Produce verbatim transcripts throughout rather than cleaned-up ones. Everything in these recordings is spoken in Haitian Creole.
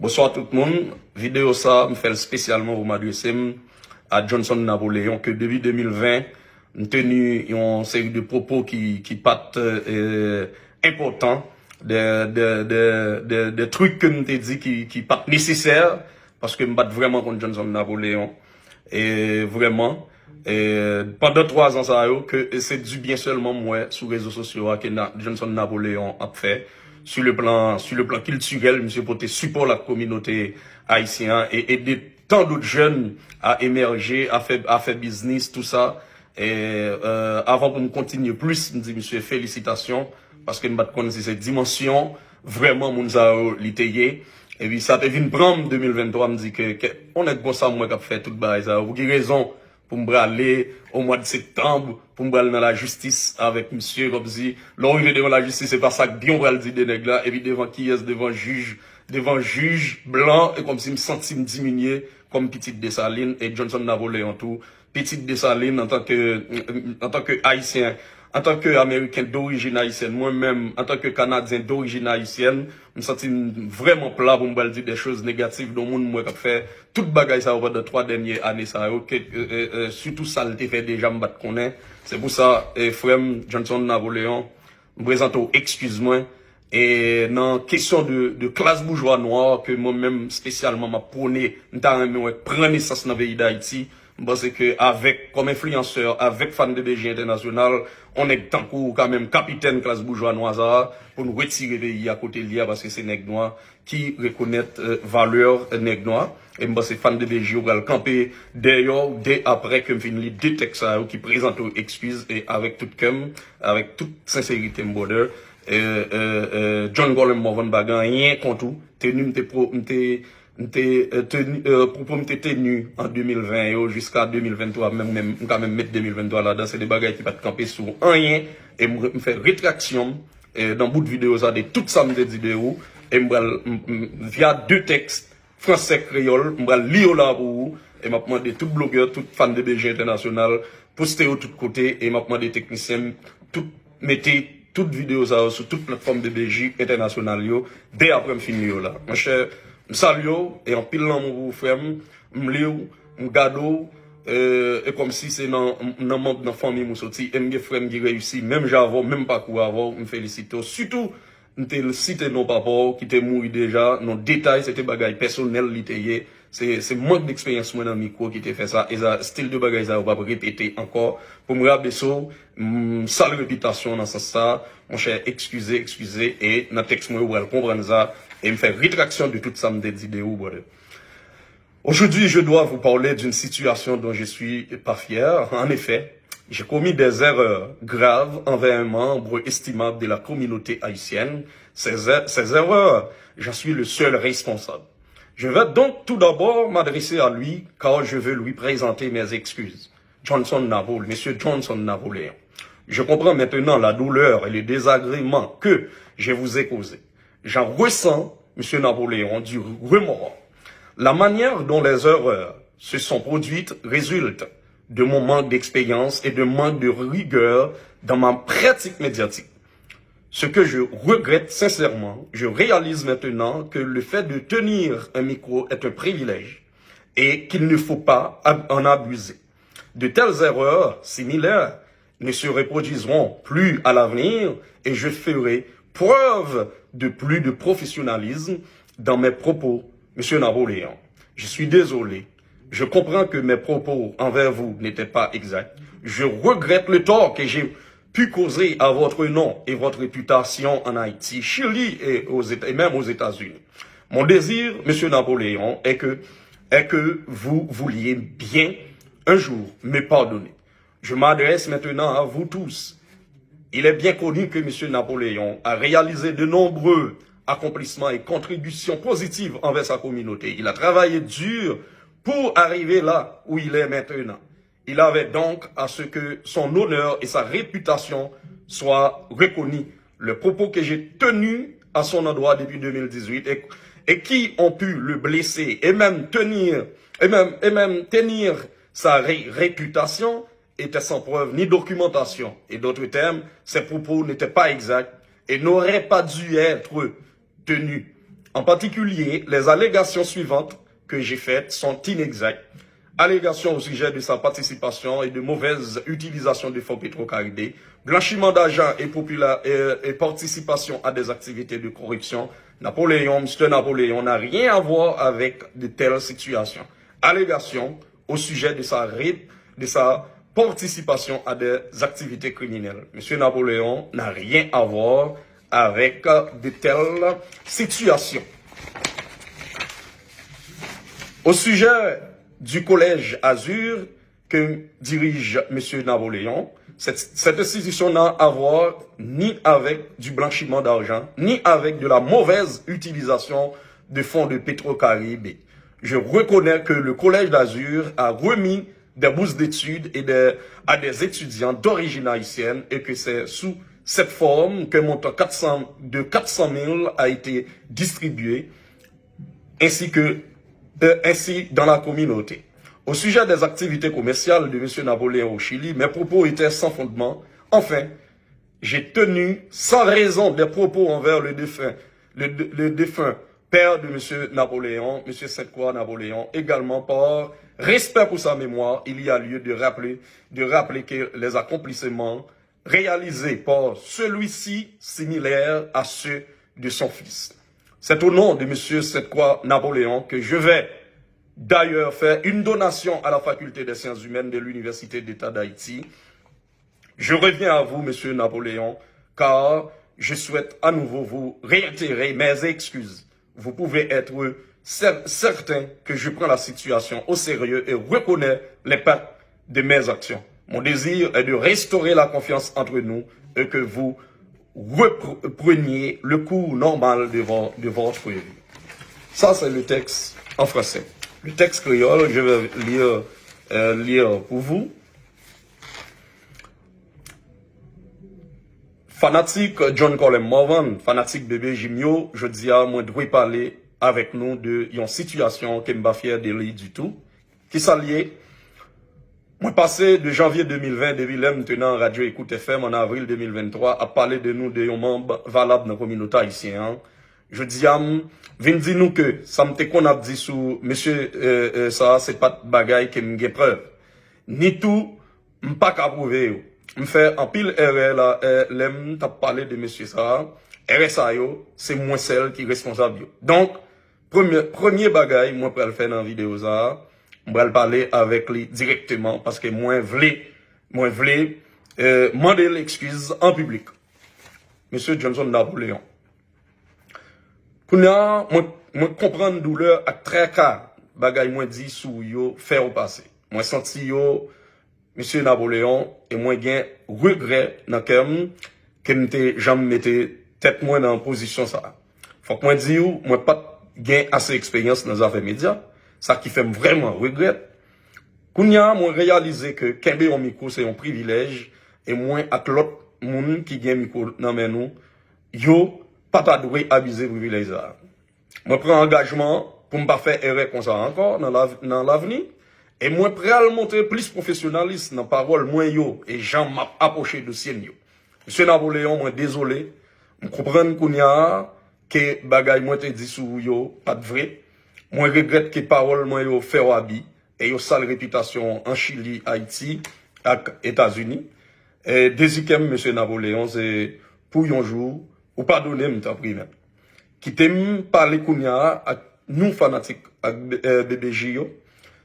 Bonswa tout moun. Videyo sa a, m fè l espesyalman pou m adrese m a Johnson Napoléon, ke depi de mil ven, m teni yon seri de pwopo ki, ki pa t, euh, enpòtan, de, de, de, de, de trik ke m te di ki, ki pa t nesesè, paske m pa t vrèman konn Johnson Napoléon. E vrèman, e pandan twa zan sa yo, ke se di byen sèlman m wè sou rezo sosyo a ke Na-, Johnson Napoléon ap fè. Sur le plan, sur le plan kiltirèl, misye pote sipò l ak kominote ayisyen an e ede tan dòt jèn a emèje, a fè, a fè biznis, tou sa. E, euh, avan pou m kontinye plis, m di misye felisitasyon, paske m pa t konn si se dimansyon vrèman moun sa yo li te ye. Epi sa te vin pran m de mil venntwa, m di ke, ke yon nèg konsa m wè k ap fè tout bagay sa yo. Pou ki rezon pou m prale o mwa de septanm, pou m pral nan lajistis avèk misye, kòmsi lè w rive devan lajistis, se pa sa k byen w pral di de nèg la, epi devan kiyès, devan jij, devan jij blan, e kòmsi m santi m diminye kòm pitit Desalin, e Johnson Napoléon tou, pitit Desalin antanke, antanke Ayisyen, antanke Ameriken dorijin ayisyèn, mwen menm, antanke Kanadyen dorijin ayisyèn, m santi m vrèman pla pou m pral di de choz negatif de yon moun m wè k ap fè tout bagay sa yo pandan twa dènye ane sa yo, ke, euh, euh, euh, sitou sa l te fè deja m pa t konnen. Se pou sa, eh, frè m Johnson Napoléon, m prezante w ekskiz mwen. E nan kesyon de, de klas boujwa nwa ke mwen menm espesyalman m ap pwone, m ta renmen wè k pran nesans nan peyi Dayiti, m panse ke avèk, kòm enfliyansè, avèk Fan de B J Entènasyonal, yon nèg tankou w ka menm kapitèn klas boujwa nwa sa a, pou n retire peyi a kote l ye a, paske se nèg nwa ki rekonèt, euh, valè nèg nwa. E m panse Fan de B J yo pral kanpe dèyè w dè aprè ke m fin li de tèks sa yo ki prezante w ekskiz, e avèk tout kè m, avèk tout senserite m, brother. Euh, euh, euh, John Colin Morvan pa gen anyen kont ou. Teni m te pro-, m te, m te, euh, teni, euh, pwopo m te teni an de mil ven yo jiska de mil venntwa, menm, menm, m ka menm met de mil venntwa ladan, se de bagay ki pa t kanpe sou anyen. E m, m fè retraksyon m, euh, nan bout videyo sa de tout sa m te di de ou. E m pral, m, m, via de tèks fransè kreyòl, m pral li yo la pou ou. E m ap mande tout blogè, tout fan de B J Entènasyonal, poste yo tout kote. E m ap mande teknisyen m, tout, mete tout videyo sa yo sou tout platfòm de B J entènasyonal yo, dè aprè m fin li yo la. Monchè, m salye w, e anpil lanmou pou ou, frè m. M li w, m gade w, euh, e kòmsi se nan, nan manm nan fanmi m ou soti. E m gen frè m ki reyisi, menm jan avè w, menm pakou avè w, m felisite w. Sitou, m te site non papa w ki te mouri deja, non detay, se te bagay pèsonèl li te ye. Se, se mank deksperyans mwen nan mikwo ki te fè sa. E sa, stil de bagay sa yo p ap repete ankò. Pou m rabese w, m sal repitasyon w nan sans sa. Monchè, ekskize, ekskize. E nan tèks mwen, ou pral konprann sa. E m fè retraksyon de tout sa m te di de ou, brother. Aujourd'hui, je dois vous parler d'une situation dont je suis pas fier. En effet, j'ai commis des erreurs graves envers un membre estimable de la communauté haïtienne. Ces, er-, ces erreurs, j'en suis le seul responsable. Je vais donc tout d'abord m'adresser à lui, car je veux lui présenter mes excuses. Johnson Napol-, Monsieur Johnson Napoléon, je comprends maintenant la douleur et le désagrément que je vous ai causé. J'en ressens, Monsieur Napoléon, du remords. La manière dont les erreurs se sont produites résulte de mon manque d'expérience et de manque de rigueur dans ma pratique médiatique. Ce que je regrette sincèrement, je réalise maintenant que le fait de tenir un micro est un privilège et qu'il ne faut pas ab-, en abuser. De telles erreurs similaires ne se reproduiront plus à l'avenir et je ferai preuve de plus de professionnalisme dans mes propos, Monsieur Napoléon. Je suis désolé. Je comprends que mes propos envers vous n'étaient pas exacts. Je regrette le tort que j'ai pu causer à votre nom et votre réputation en Haïti, Chili et aux Éta-, et même aux États-Unis. Mon désir, Monsieur Napoléon, est que, est que vous vouliez bien un jour me pardonner. Je m'adresse maintenant à vous tous. Il est bien connu que Monsieur Napoléon a réalisé de nombreux accomplissements et contributions positives envers sa communauté. Il a travaillé dur pour arriver là où il est maintenant. Il avait donc à ce que son honneur et sa réputation soient reconnus. Les propos que j'ai tenus à son endroit depuis deux mille dix-huit et, et qui ont pu le blesser et même tenir, et même, et même tenir sa ré-, réputation étaient sans preuve ni documentation. Et d'autres termes, ces propos n'étaient pas exacts et n'auraient pas dû être tenus. En particulier, les allégations suivantes que j'ai faites sont inexactes. Allégations au sujet de sa participation et de mauvaise utilisation de fonds Petro-Caribe, blanchiment d'argent et, popula- et, et participation à des activités de corruption. Napoléon, Mister Napoléon n'a rien à voir avec de telles situations. Allégations au sujet de sa, ré- de sa participation à des activités criminelles. Monsieur Napoléon n'a rien à voir avec de telles situations. Au sujet du collège Azur que dirige Monsieur Napoléon, cette, cette institution n'a à voir ni avec du blanchiment d'argent, ni avec de la mauvaise utilisation de fonds de Petro-Caribe. Je reconnais que le Collège d'Azur a remis des bourses d'études et des, à des étudiants d'origine haïtienne et que c'est sous cette forme qu'un montant quatre cents, de quatre cent mille a été distribué, ainsi que, euh, ainsi dans la communauté. Au sujet des activités commerciales de Monsieur Napoléon au Chili, mes propos étaient sans fondement. Enfin, j'ai tenu sans raison des propos envers le défunt, le, le défunt père de Monsieur Napoléon, Monsieur Sainte-Croix Napoléon, également par respect pour sa mémoire, il y a lieu de rappeler, de rappeler que les accomplissements réalisés par celui-ci similaires à ceux de son fils. C'est au nom de Monsieur Sainte-Croix Napoléon que je vais d'ailleurs faire une donation à la Faculté des Sciences Humaines de l'Université d'État d'Haïti. Je reviens à vous, Monsieur Napoléon, car je souhaite à nouveau vous réitérer mes excuses. Vous pouvez être cer- certain que je prends la situation au sérieux et reconnais l'impact de mes actions. Mon désir est de restaurer la confiance entre nous et que vous repreniez le cours normal de, vo- de votre vie. Ça, c'est le texte en français. Le texte créole, je vais lire, euh, lire pour vous. Fanatik John Colem Morvan, fanatik Bebe Jim yo, jodi a mwen dwe pale avèk nou de yon sitiyasyon ke m pa fyè de li ditou. Kisa l ye? Mwen pase de janvye de mil ven, depi lè m te nan Radyo Ecoute F M an avril de mil venntwa, ap pale de nou de yon manm valab nan kominote ayisyen an. Jodi a, m vin di nou ke sa m te konn ap di sou mesye, e, e, sa a, se pa t bagay ke m gen prèv. Ni tou, m pa ka pwouve yo. M fè anpil erè la, e, lè m t ap pale de mesye sa a. Erè sa yo, se mwen sèl ki responsab yo. Donk, premye, premye bagay mwen pral fè nan videyo sa a, m pral pale avèk li dirèkteman paske mwen vle, mwen vle, e, mande l ekskiz an piblik. Mesye Johnson Napoléon. Kounye a, mwen, mwen konprann doulè ak traka bagay mwen di sou ou yo fè w pase. Mwen santi yo, Mesye Napoléon, e mwen gen regrè nan kè m ke m te janm mete tèt mwen nan pozisyon sa a. Fòk mwen di w, mwen pa t gen ase eksperyans nan zafè medya, sa ki fè m vrèman regrèt. Kounye a, mwen reyalize ke kenbe yon mikwo se yon privilèj, e mwen ak lòt moun ki gen mikwo nan men nou, yo pa ta dwe abize privilèj sa a. Mwen pran angajman pou m pa fè erè konsa ankò nan lav- nan lavni, e mwen pral montre plis pwofesyonalis nan pawòl mwen yo e jan m ap apwoche dosye m yo. Mesye Napoléon, mwen dezole, m konprann kounye a ke bagay mwen te di sou ou yo pa t vre. Mwen regrèt ke pawòl mwen yo fè w abi e yo sal repitasyon w an Chili, Ayiti ak Etazini. E dezi kè m, Mesye Napoléon, se pou yon jou ou padone m, tanpri, men. Kite m pale kounye a ak nou fanatik ak, e, B B J yo.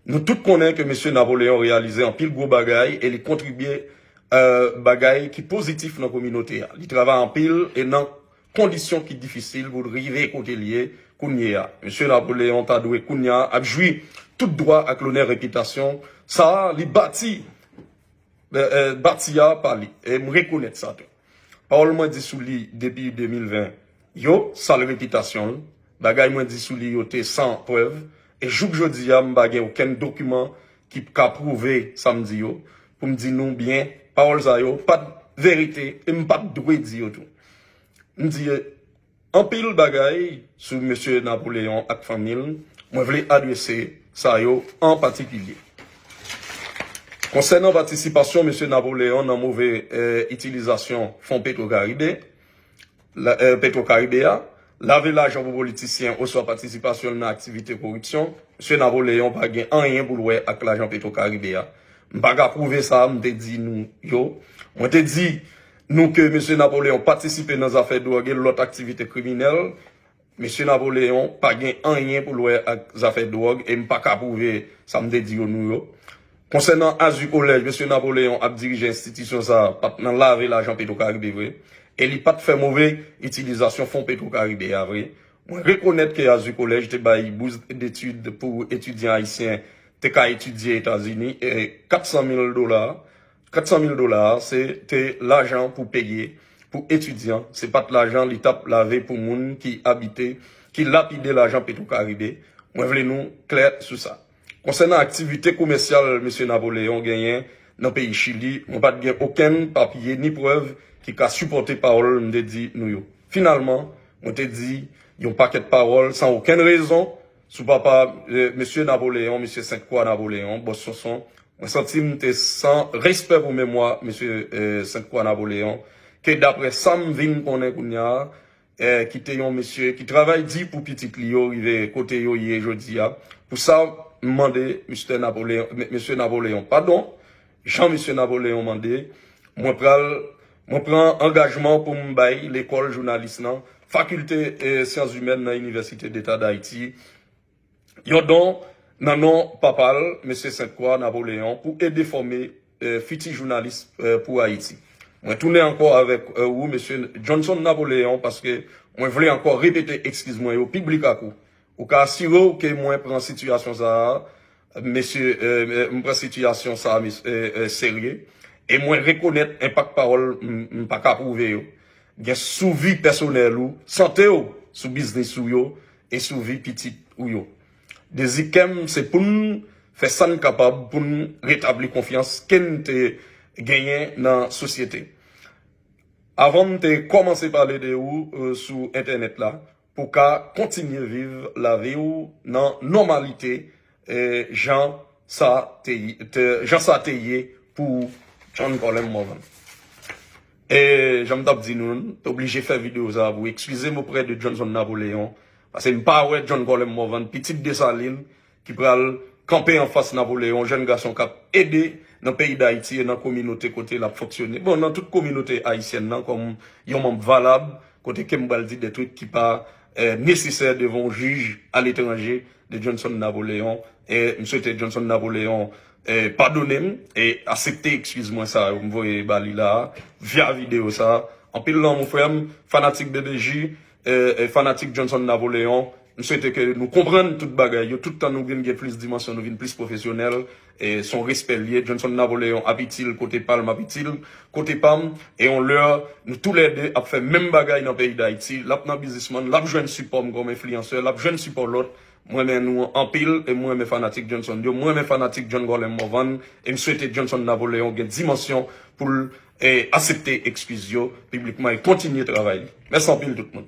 Nou tout konnen ke Mesye Napoléon reyalize anpil gwo bagay e li kontribye, e, bagay ki pozitif nan kominote a. Li travay anpil e nan kondisyon ki difisil pou l rive kote l ye kounye a. Mesye Napoléon ta dwe kounye a ap jwi tout dwa ak lonè repitasyon sa a li bati, e, e, bati a pa li. E m rekonèt sa tou. Pawòl mwen di sou li depi de mil ven yo sal repitasyon l. Bagay mwen di sou li yo te san prèv. E jouk jodi a, m pa gen okenn dokiman ki ka pwouve sa m di yo. Pou m di nou byen, pawòl sa yo pa t verite e m pa t dwe di yo tou. M di anpil bagay sou Mesye Napoléon ak fanmi l. Mwen vle adrese sa yo an patikilye. Konsènan patisipasyon Mesye Napoléon nan move, e, itilizasyon fon Petro Caribe, la, e, Petro Caribe a, Lave lajan pou politisyen oswa patisipasyon l nan aktivite koripsyon, Mesye Napoleon pa gen anyen pou l wè ak lajan Petro Caribe a. M pa ka pwouve sa, m te di nou yo. Mwen te di nou ke Mesye Napoleon patisipe nan zafè dwòg e lòt aktivite kriminèl. Mesye Napoleon pa gen anyen pou l wè ak zafè dwòg e m pa ka pwouve sa m te di yo nou yo. Konsènan Azu Kolèj, Mesye Napoleon ap dirije enstitisyon sa a pa t nan lave lajan Petro Caribe vre, e li pa t fè move itilizasyon fon Petro Caribe a vre. Mwen rekonèt ke Azu Kolèj te bay bous detid pou etidyan ayisyen te ka etidye Etazini, e kat san mil dola, kat san mil dola a, se te lajan pou peye pou etidyan, se pa t lajan li t ap lave pou moun ki abite, ki lapide lajan Petro Caribe. Mwen vle nou klè sou sa. Konsènan aktivite komèsyal Mesye Napoleon genyen nan peyi Chili, mwen pa t gen okenn papye ni prèv ki ka sipòte pawòl m te di nou yo. Finalman, mwen te di yon pakèt pawòl san okenn rezon sou papa, eh, Mesye Napoleon, Mesye Sent Kwa Napoleon, Bòs Sonson. Mwen santi m te san respè pou memwa Mesye, eh, Sent Kwa Napoleon, ke daprè sa m vin konnen kounye a, eh, ki te yon mesye ki travay di pou pitit li yo rive kote yo ye jodi a. Pou sa, m mande Mistè Napoleon, M-, Mesye Napoleon padon, jan Mesye Napoleon mande, mwen pral, mwen pran angajman pou m bay lekòl jounalis nan, Fakilte, eh, Syans Imèn nan Inivèsite Deta Dayiti, yon don nan non papa l, Mesye Sent Kwa Napoleon, pou ede fòme, eh, fiti jounalis, eh, pou Ayiti. Mwen tounen ankò avèk, eh, ou, Mesye Johnson Napoleon, paske mwen vle ankò repete ekskiz mwen yo piblik ak ou. Ou ka asire w ke mwen pran sitiyasyon sa a, mesye, eh, eh, m pran sitiyasyon sa a, mes-, eh, eh, serye. E mwen rekonèt enpak pawòl m, m pa ka pwouve yo gen sou vi pèsonèl ou, sante w, sou biznis ou yo, e sou vi pitit ou yo. Dezi kè m se pou n fè sa n kapab pou n retabli konfyans ke n te genyen nan sosyete. Avan m te kòmanse pale de ou, eh, sou entènèt la, pou w ka kontinye viv lavi w nan nòmalite, eh, jan sa te, te, jan sa te ye pou John Colem Morvan. E jan m t ap di nou, m te oblije fè videyo sa a pou ekskize m oprè de Johnson Napoleon, paske m pa wè John Colem Morvan, pitit Desalin, ki pral kanpe anfas Napoleon, jèn gason k ap ede nan peyi Dayiti e nan kominote kote l ap fonksyone. Bon, nan tout kominote ayisyèn nan, kòm yon manm valab, kote ke m pral di de twit ki pa, eh, nesesè devan yon jij aletranje de Johnson Napoleon. E m swete Johnson Napoleon, eh, padone m e aksepte ekskiz mwen sa yo m voye ba li la a, via videyo sa a. Anpil lanmou, frè m, fanatik B B J, eh, eh, fanatik Johnson Napoleon. M swete ke nou konprann tout bagay yo. Tout tan nou vin gen plis dimansyon, nou vin plis pwofesyonèl. E se yon respè l ye. Johnson Napoleon ap itil kote pa l, m ap itil kote pa m. E yon lè, nou toulède ap fè menm bagay nan peyi Dayiti. L ap nan biznisman, l ap jwenn sipò m kòm enfliyansè, l ap jwenn sipò lòt. Mwen renmen nou anpil e mwen renmen fanatik Johnson yo. Mwen renmen fanatik John Colem Morvan. E m swete Johnson Napoleon gen dimansyon pou l, eh, aksepte ekskiz yo piblikman e kontinye travay li. Mèsi anpil tout moun.